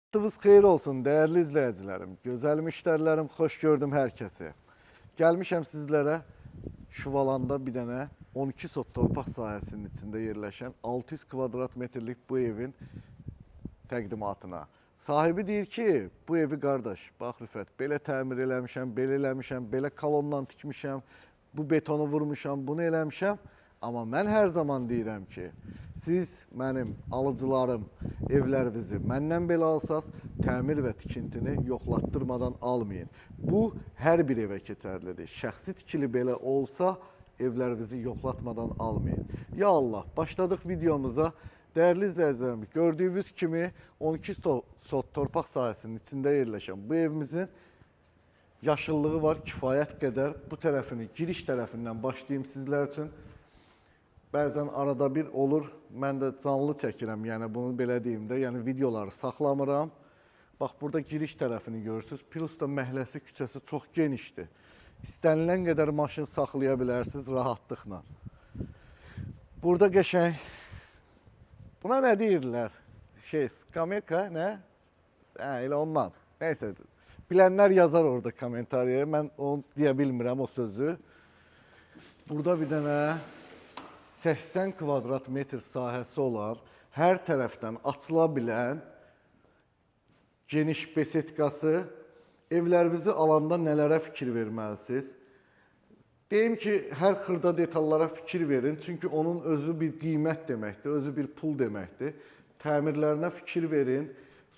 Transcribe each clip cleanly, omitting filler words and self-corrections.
Vaxtınız xeyir olsun dəyərli izləyicilərim, gözəl müştərilərim, xoş gördüm hər kəsi. Gəlmişəm sizlərə Şuvalanda bir dənə 12 sot torpaq sahəsinin içində yerləşən 600 kvadrat metrlik bu evin təqdimatına. Sahibi deyir ki, bu evi qardaş, bax Rüfət, belə təmir eləmişəm, belə eləmişəm, belə kolonla tikmişəm, bu betonu vurmuşam, bunu eləmişəm. Amma mən hər zaman deyirəm ki, siz mənim alıcılarım evlərinizi məndən belə alsaz, təmir və tikintini yoxlatdırmadan almayın. Bu hər bir evə keçərlidir. Şəxsi tikili belə olsa, evlərinizi yoxlatmadan almayın. Ya Allah, başladıq videomuza. Dəyərli izləyicilərimiz, gördüyünüz kimi 12 sot torpaq sahəsinin içində yerləşən bu evimizin yaşıllığı var kifayət qədər. Bu tərəfini, giriş tərəfindən başlayım sizlər üçün. Bəzən arada bir olur, mən də canlı çəkirəm, yəni bunu belə deyim də, yəni videoları saxlamıram. Bax burada giriş tərəfini görürsüz. Plus da məhəlləsi, küçəsi çox genişdir. İstənilən qədər maşın saxlaya bilərsiniz rahatlıqla. Burada qəşəng. Buna nə deyirlər? Şey, skameyka nə? Hə, elə ondan. Nəysə, bilənlər yazar orada kommentariyaya. Mən onu deyə bilmirəm o sözü. Burada bir dənə 80 kvadrat metr sahəsi olan, hər tərəfdən açıla bilən geniş besetkası. Evlərinizi alanda nələrə fikir verməlisiniz? Deyim ki, hər xırda detallara fikir verin, çünki onun özü bir qiymət deməkdir, özü bir pul deməkdir. Təmirlərinə fikir verin,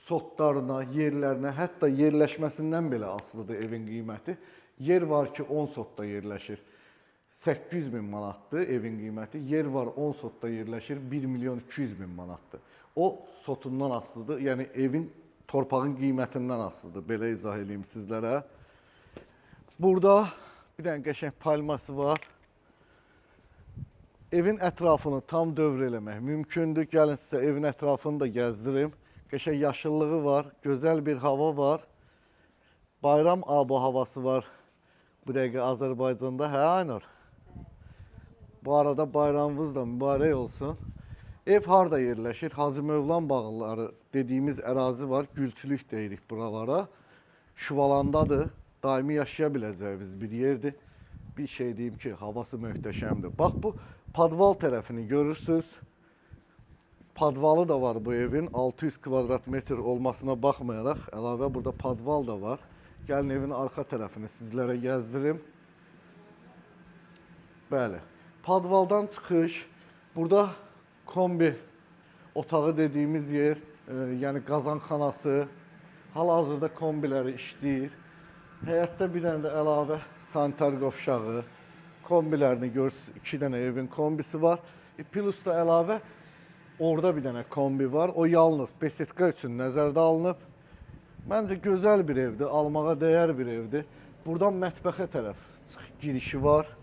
sotlarına, yerlərinə, hətta yerləşməsindən belə asılıdır evin qiyməti. Yer var ki, 10 sotda yerləşir. 800 min manatdır evin qiyməti. Yer var 10 sotda yerləşir, 1 milyon 200 min manatdır. O sotundan asılıdır, yəni evin torpağın qiymətindən asılıdır. Belə izah eləyim sizlərə. Burada bir dənə qəşəng palması var. Evin ətrafını tam dövr eləmək mümkündür. Gəlin sizə evin ətrafını da gəzdirim. Qəşəng yaşıllığı var, gözəl bir hava var. Bayram ab havası var bu dəqiqə Azərbaycanda. Hə, Aynur? Bu arada bayramınız da mübarək olsun. Ev harda yerləşir? Hacı Mövlam bağları dediyimiz ərazi var. Gülçülük deyirik buralara. Şuvalandadır. Daimi yaşaya biləcəyiniz bir yerdir. Bir şey deyim ki, havası möhtəşəmdir. Bax bu padval tərəfini görürsüz. Padvalı da var bu evin. 600 kvadrat metr olmasına baxmayaraq əlavə burada padval da var. Gəlin evin arxa tərəfini sizlərə gəzdirim. Bəli. Padvaldan çıxış. Burada kombi otağı dediyimiz yer, yəni qazanxanası. Hal-hazırda kombiləri işləyir. Həyətdə bir dənə də əlavə sanitar qovşağı. Kombilərini görürsünüz, 2 dənə evin kombisi var. Plus da əlavə orada bir dənə kombi var. O yalnız besetka üçün nəzərdə alınıb. Məncə gözəl bir evdir, almağa dəyər bir evdir. Buradan mətbəxə tərəf girişi var.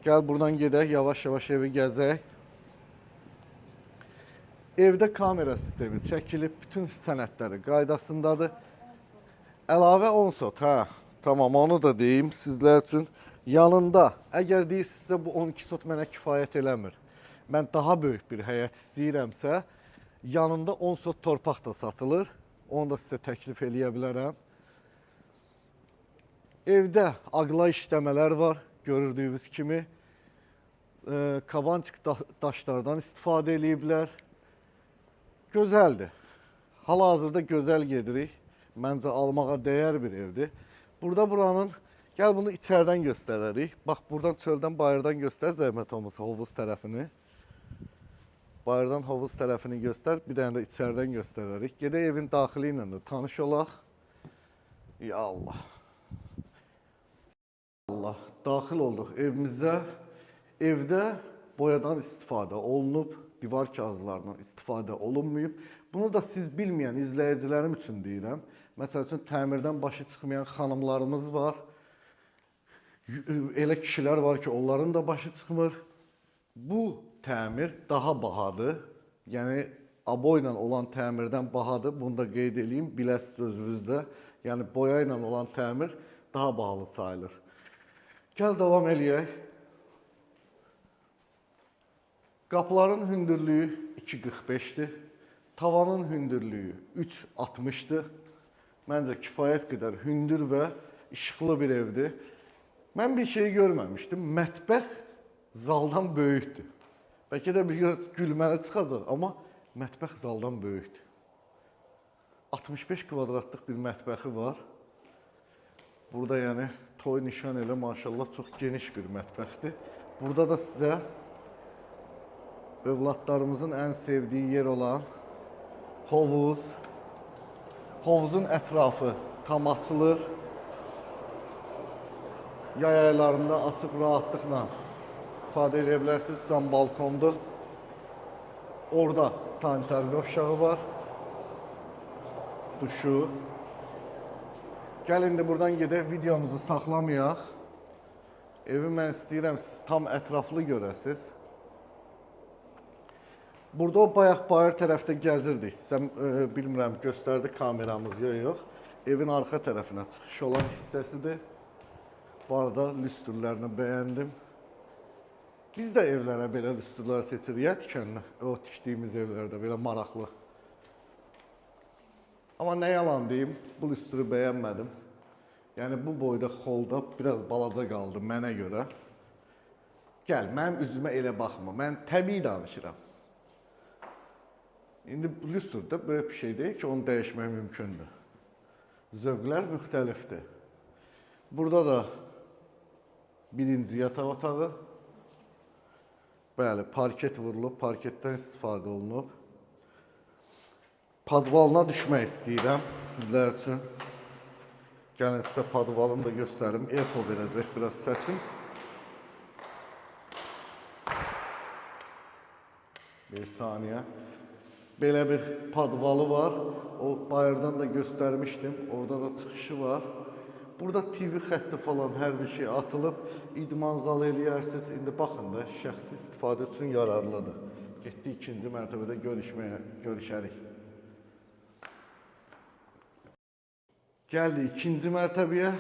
Gəl buradan gedək, yavaş-yavaş evi gəzək. Evdə kamera sistemi çəkilib, bütün sənədləri qaydasındadır. Əlavə 10 sot, hə. Tamam, onu da deyim sizlər üçün. Yanında, əgər deyirsinizsə bu 12 sot mənə kifayət eləmir. Mən daha böyük bir həyət istəyirəmsə, yanında 10 sot torpaq da satılır. Onu da sizə təklif eləyə bilərəm. Evdə ağla işləmələr var, görürdüyünüz kimi. Kavançıq daşlardan istifadə eləyiblər. Gözəldir. Hal-hazırda gözəl gedirik. Məncə almağa dəyər bir evdir. Burada buranın, gəl bunu içərdən göstərərik. Bax buradan çöldən bayırdan göstər zəhmət olmasa hovuz tərəfini. Bayırdan hovuz tərəfini göstər, bir dənə də içərdən göstərərik. Gedək evin daxili ilə də tanış olaq. Ya Allah. Allah, daxil olduq evimizə. Evdə boyadan istifadə olunub, divar kağızlarından istifadə olunmayıb. Bunu da siz bilməyən izləyicilərim üçün deyirəm. Məsəl üçün təmirdən başı çıxmayan xanımlarımız var. Elə kişilər var ki, onların da başı çıxmır. Bu təmir daha bahadır. Yəni aboyla olan təmirdən bahadır. Bunu da qeyd eləyim, biləsiniz özünüzdə. Yəni boya ilə olan təmir daha bahalı sayılır. Gəl davam eləyək. Qapıların hündürlüyü 2,45-dir. Tavanın hündürlüyü 3,60-dır. Məncə kifayət qədər hündür və işıqlı bir evdir. Mən bir şey görməmişdim. Mətbəx zaldan böyükdür. Bəlkə də bir gülməli çıxacaq, amma mətbəx zaldan böyükdür. 65 kvadratlıq bir mətbəxi var. Burada yəni toy nişan elə maşallah çox geniş bir mətbəxdir. Burada da sizə övladlarımızın ən sevdiyi yer olan hovuz. Hovuzun ətrafı tam açılır. Yay aylarında açıb rahatlıqla istifadə edə bilərsiniz. Cam balkondur. Orada sanitar qovşağı var. Duşu. Gəl indi buradan gedək, videomuzu saxlamayaq. Evi mən istəyirəm siz tam ətraflı görəsiniz. Burada o bayaq bayır tərəfdə gəzirdik. Sən bilmirəm göstərdi kameramız ya yox. Evin arxa tərəfinə çıxış olan hissəsidir. Bu arada lüstrlərini bəyəndim. Biz də evlərə belə lüstrlər seçirik ya tikənlə. O tikdiyimiz evlərdə belə maraqlı. Amma nə yalan deyim, bu lüstrü bəyənmədim. Yəni bu boyda xolda biraz balaca qaldı mənə görə. Gəl, mənim üzümə elə baxma. Mən təbii danışıram. İndi lüstr də böyük bir şey deyil ki, onu dəyişmək mümkündür. Zövqlər müxtəlifdir. Burada da birinci yataq otağı. Bəli, parket vurulub, parketdən istifadə olunub. Padvalına düşmək istəyirəm sizlər üçün. Gəlin sizə padvalını da göstərim. Exo verəcək biraz səsim. Bir saniyə. Belə bir padvalı var. O bayırdan da göstərmişdim. Orada da çıxışı var. Burada TV xətti falan hər bir şey atılıb. İdman zalı eləyərsiniz. İndi baxın da şəxsi istifadə üçün yararlıdır. Getdik ikinci mərtəbədə görüşərik. Gəldik ikinci mərtəbəyə.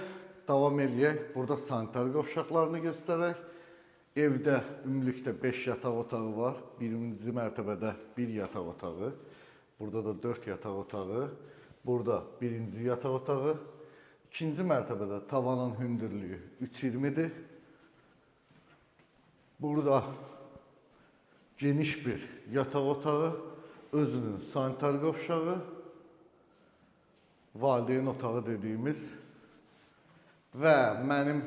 Davam eləyək. Burada sanitar qovşaqlarını göstərək. Evdə ümumilikdə 5 yataq otağı var. Birinci mərtəbədə 1 yataq otağı. Burada da 4 yataq otağı. Burada birinci yataq otağı. İkinci mərtəbədə tavanın hündürlüyü 3,20-dir. Burada geniş bir yataq otağı, özünün sanitar qovşağı, valideyn otağı dediyimiz və mənim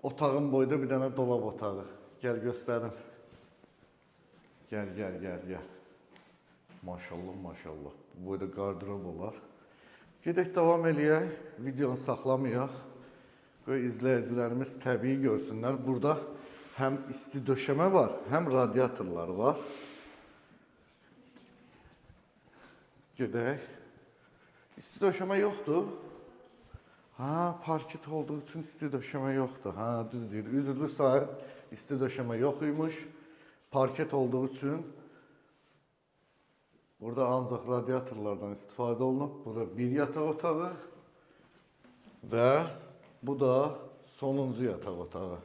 otağım boyda bir dənə dolab otağı. Gəl göstərim. Gəl, gəl, gəl, gəl. Maşallah, maşallah. Bu boyda qardırob olar. Gedək davam eləyək. Videonu saxlamayaq. Qoy izləyicilərimiz təbii görsünlər. Burada həm isti döşəmə var, həm radiatorlar var. Gedək. İsti döşəmə yoxdur. Ha, parket olduğu üçün isti döşəmə yoxdur. Ha, düz deyir. Üzrlü sahib isti döşəmə yox imiş. Parket olduğu üçün burada ancaq radiatorlardan istifadə olunub. Burada bir yataq otağı və bu da sonuncu yataq otağı.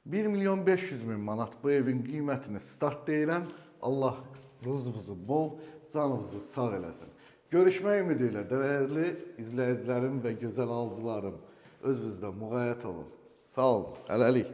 1 milyon 500 min manat bu evin qiymətini start deyirəm. Allah ruzunuzu bol, canınızı sağ eləsin. Görüşmək ümidi ilə dəyərli izləyicilərim və gözəl alıcılarım, özünüzdə müğayət olun. Sağ olun, hələlik.